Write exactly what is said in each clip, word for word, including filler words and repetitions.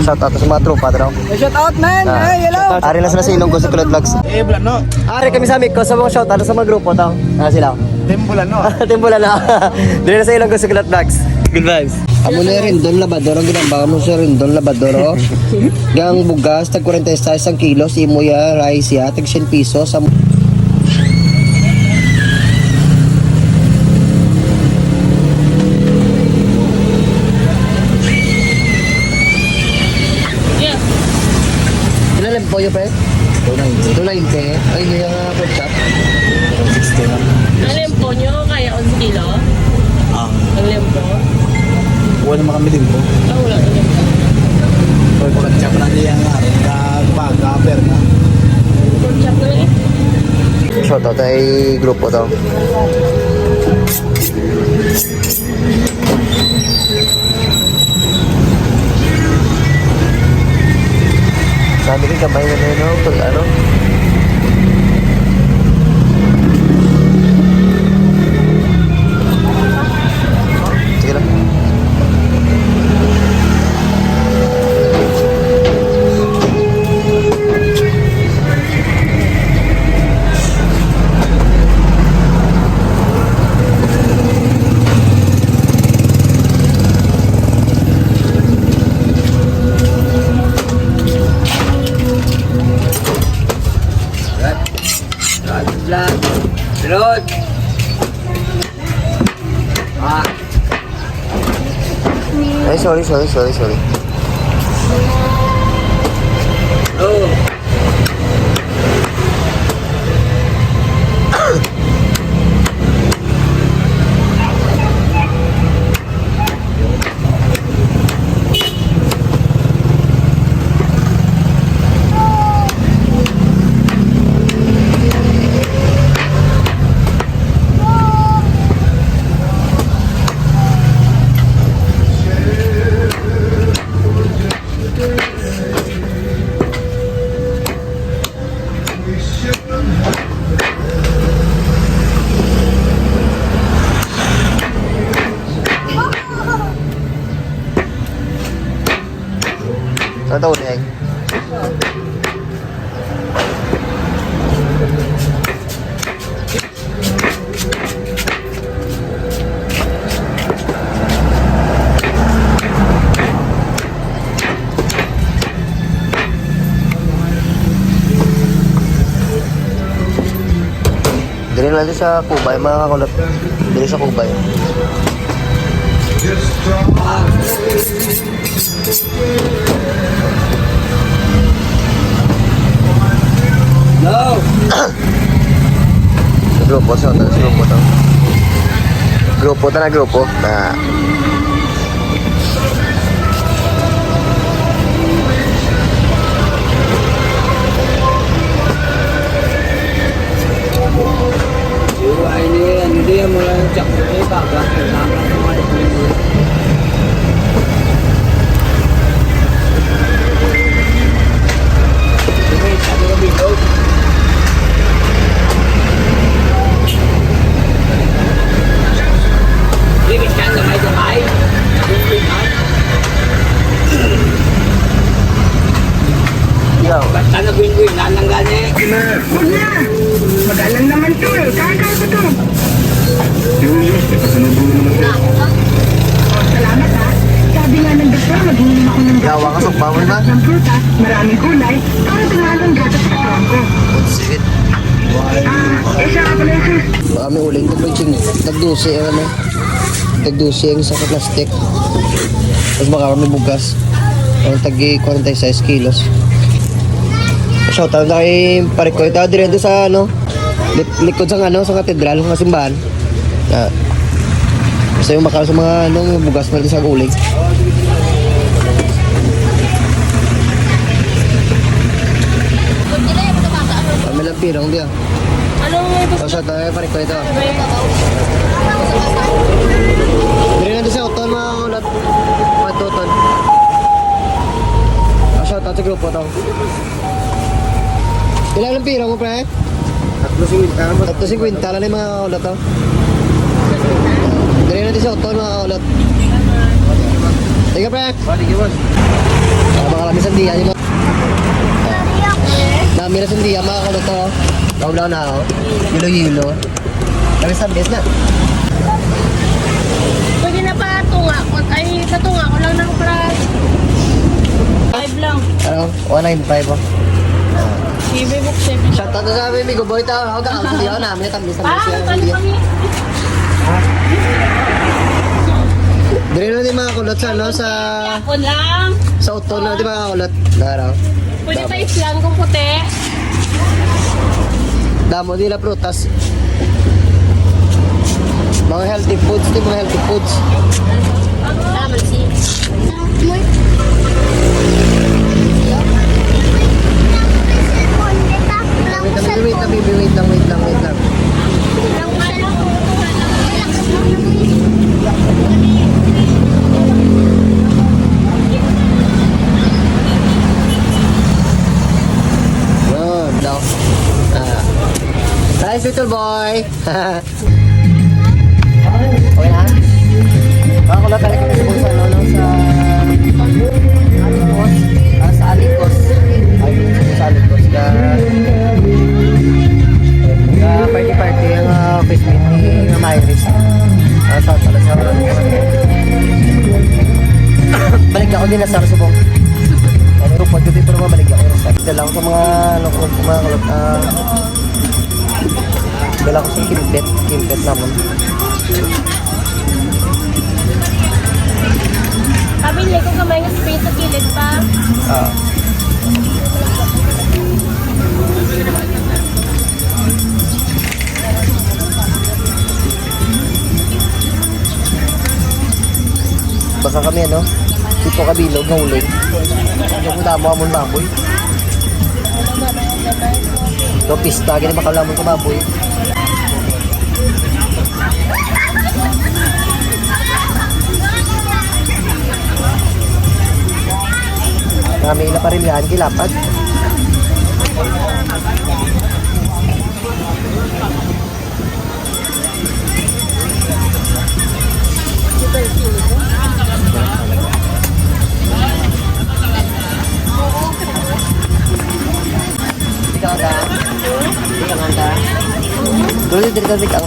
Shout out sa mga tropa, bro. Shout out, man. Ah. Hey, hello. Ari na sila sa Ilonggo Sukulat Vlogs. Eh, Bulano. Ari kami sa Miko, sa mga shout out sa mga grupo to. Ah, sila. Team Bulano. Team Bulano. Diri na sa Ilonggo Sukulat Vlogs. Good vibes. Amo na yung Rendon Labador, ang ginambang mo sa Rendon Labador, oh. Gang bugas, tag forty-six ang kilo, si imo ya, rice ya, tag siyam piso, sa Yes. Pila lang po yun, pre? Two ninety. Two ninety. Ay, hindi nga, uh, pork chop. Sixty na. Alam po nyo, kaya on kilo? Ah. Ang limpo? Wala naman kami limpo. Ah, wala na limpo. Pag pork chop na niya nga, nagbaga, per na. Pork chop na eh. Shout out ay grupo to. Sabi ko, kamay na yun, no? Pag ano? Sige lang. Rod, Rod, Rod. Ah. Ay, sorry, sorry, sorry, sorry. Oh. Sa tao ni ay. Diri lang sa Kubay, mga kakulot. Diri sa Kubay. No. Grupo sa, sa grupo to. Grupo ta na, grupo na. Yung ay ni, ano di, yung mga jackfruit, eh, baka, kailangan ng mga ito. Sige, sabi ko, bilog. Hindi, minsan gamay-gamay. Sabi ko, bilog. Yo. Basta na buwing-buwing, nanang gani. Huwag na. Mag-alang naman to eh. Kaya-kaya ko to. Yung news, eh, pasalubong naman to. Oh, salamat ha. Sabi nga ng doktor, maghihiling ako ng Yawa ka, sugba mo na. Ng prutas, maraming gulay, para dumalo ang gatas sa katawan ko. That's it. Ah, eh, siya nga pala yung sus- Baka may uling ko, tag-dose, eh, ano. Tag-dose ang isa ka plastic. Tapos baka may bugas. Ang tagi forty-six kilos. Shout out na kay Pare Koy. Tao diri sa, ano, lik-, likod sa, ano, sa katedral, sa simbahan. Ah. Gusto yung makal sa mga, ano, bugas na sa uling. Kami lang pirang diya. Ano nga ito? O, shout out, eh, pare ko ito. Diri na sa utol, mga ulot. Mga tutol. O, shout out sa grupo to. Ilan ang pira mo, pre? Tatlo singkwenta. Tatlo singkwenta lang yung mga ulot to. Diri na sa utol, mga ulot. Thank you, pre. Balik, boss. Ah, mga Sandia, di ba? Dami na sandia, mga kakulot, oh. Laulaw na, oh. Yelo-yelo. Kami sa base na. Pwede na pa tunga. Ay, sa tunga ko lang ng pras. Five lang. Ano? One nine five, oh. Sige, buksan. Shout out na sa aming amigo boy, ta. Ako, ako, sandia, oh, namin, tamis, tamis, Ah, sandia. Ano pa ni? Diri na ni mga kulot sa, ano, sa Ako lang. Sa uton na, di ba, kulot? Dara. Pwede pa islang kung puti. Damo nila prutas. Mga healthy foods, di mga healthy foods. Tama si. Wait lang, wait lang, baby, wait lang, wait lang, wait lang. Yun, no? Ah. Nice, little boy. Okay na? Mga kulot, talaga kami sa, ano, no, sa Alicos. Ah, sa Alicos. Ay, sa Alicos. Ga, ga party-party ang, ah, office meet ni Mama Iris. Ah, sa pala sa balik ako din na sa subong. Ano, pag dito, pero mabalik ako. Sa dala ko sa mga, ano, ko, sa mga kulot, ah, Dala ko sa kimpet, kimpet namon. Pamili ko gamay nga space sa kilid pa. Ah. Baka kami, ano, dito kabilog, nga uling. Ang damo amon baboy. Ito, pista, gini makalamon ka baboy. Kami na parilyahan, kilapat. Ikaw ka? Ikaw ka? Dito, dito, dito, ikaw.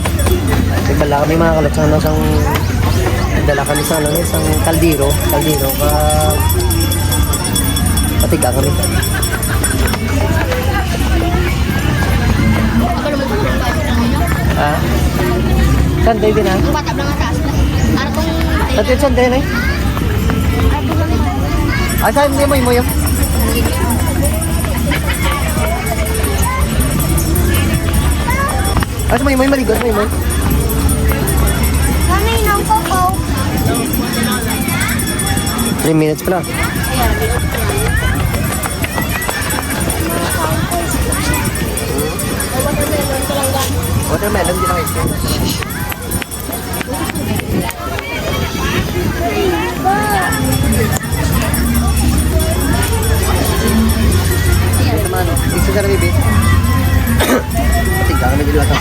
Sige, bala kami, mga kalot, sa ano, sang, nagdala kami sa, ano, sang kaldero, kaldero, ka, patiga kami. Ha? Sunday din, ha? Ang bata lang ang taas. Artong Sunday, Sunday na, eh. Ay, saan mo yun? Asa mo yun? Maligo, asa mo yun? Kami ng Coco. Three minutes pa lang. Watermelon, di ba? Isa sa bibi. Tiga kami dito ata.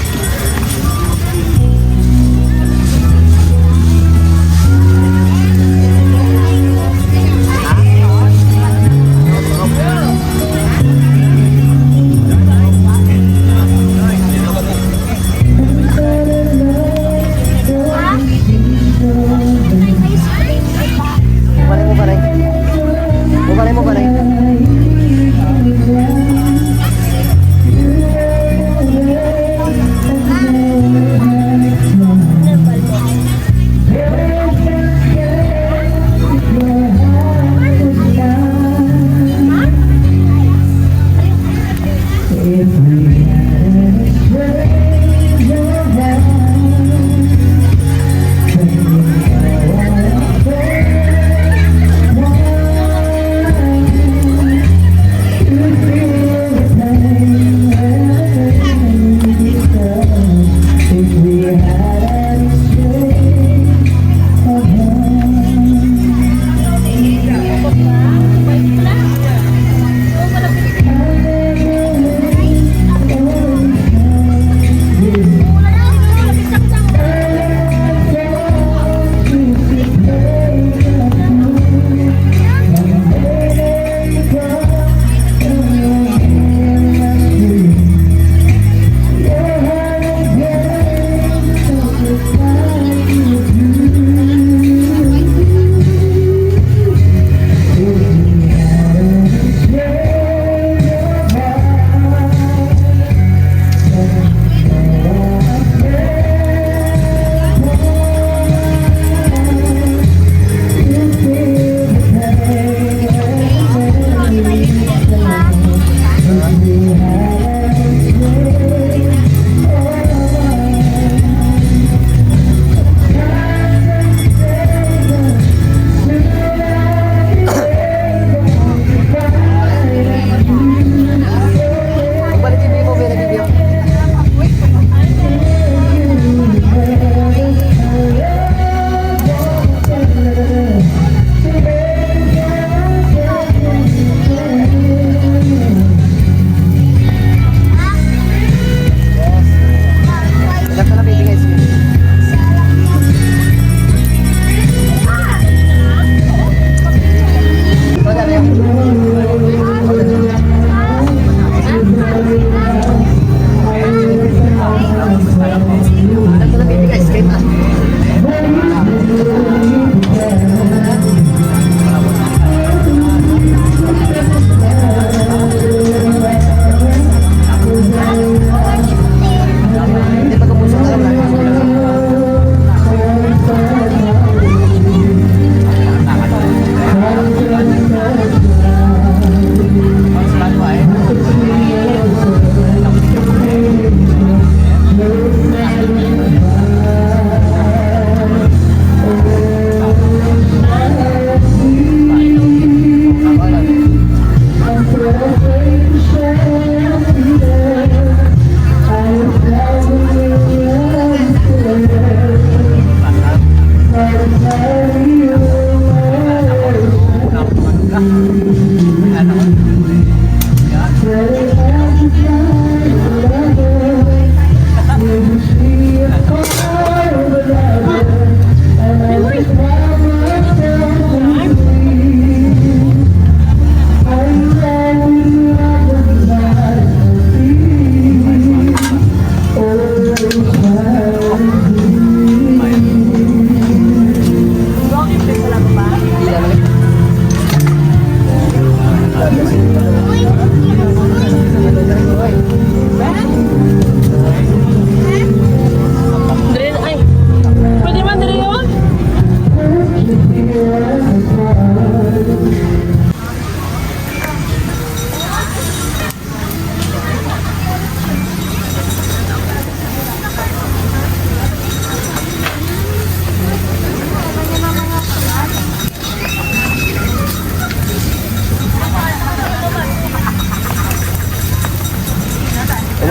Pareho, pareho.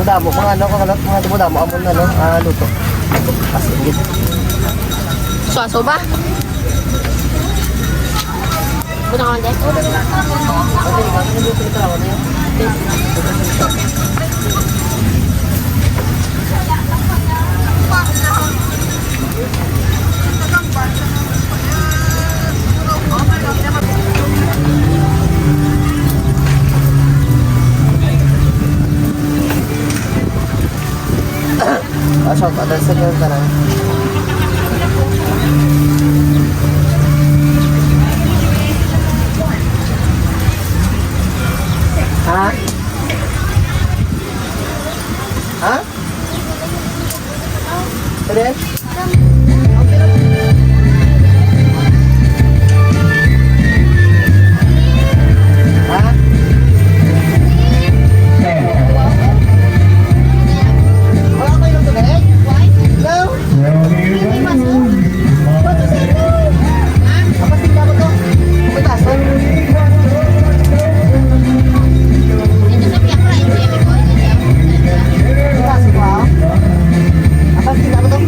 Damo, mga ano, kakalot, mga damo, damo, amo na, no? Ah, luto. As in, Suaso ba? Buta ka, Mande? Ah, shout out sa inyo tanan. Ha? Ha? Ano yan? Ha? Wala kayo tubig? No? Hindi, mas. Ba't sa ito? Kapasig na ba to? May taas, no? Ito sa Piakra, hindi kami ko. May taas ito, ah. Kapasig na ba to?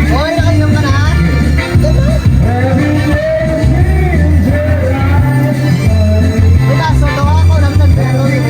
Oy, nakainom ka na? Bukas, so, tawa ako, nang nagpero yun.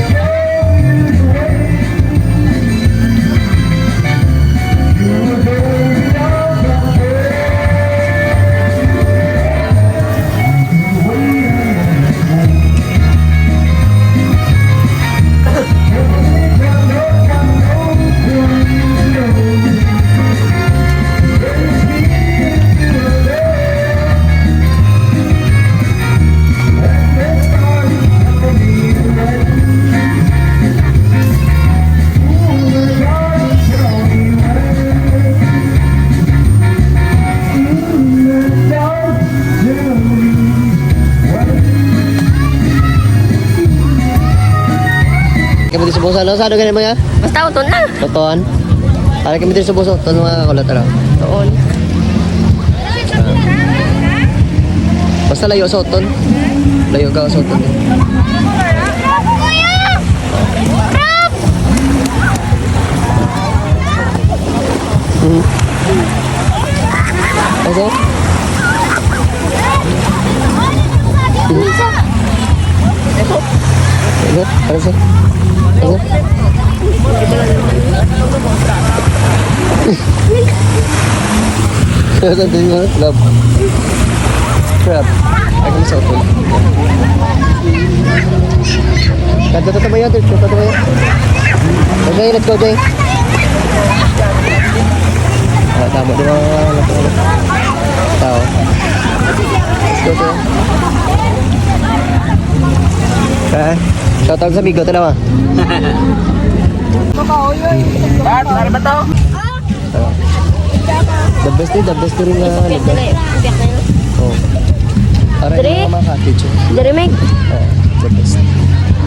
Kami di sa Busan, no? Sa ano ganun mo yan? Basta uton na. Uton? Para kami di sa Busan, uton, mga kakulot, ano? Uton. Basta layo sa uton. Layo ka sa uton. Mhm. Ano sa'yo? Ano? Ano sa'yo? Ano sa'yo? Ano sa'yo? Love. Crab. Ay, kami sa hotel. Kadto, to, to, Mayor, to, to, to, Mayor. Okay, let's go, Jay. Ah, tama, di ba? Tao. Let's go, Jay. Eh, shout out sa amigo, tala ba? Bart, ano ba to? The best, eh, the best rin na lugar. Oh. Para Dre? Yung mga cottage. Eh. Diri, Meg. Oh, the best.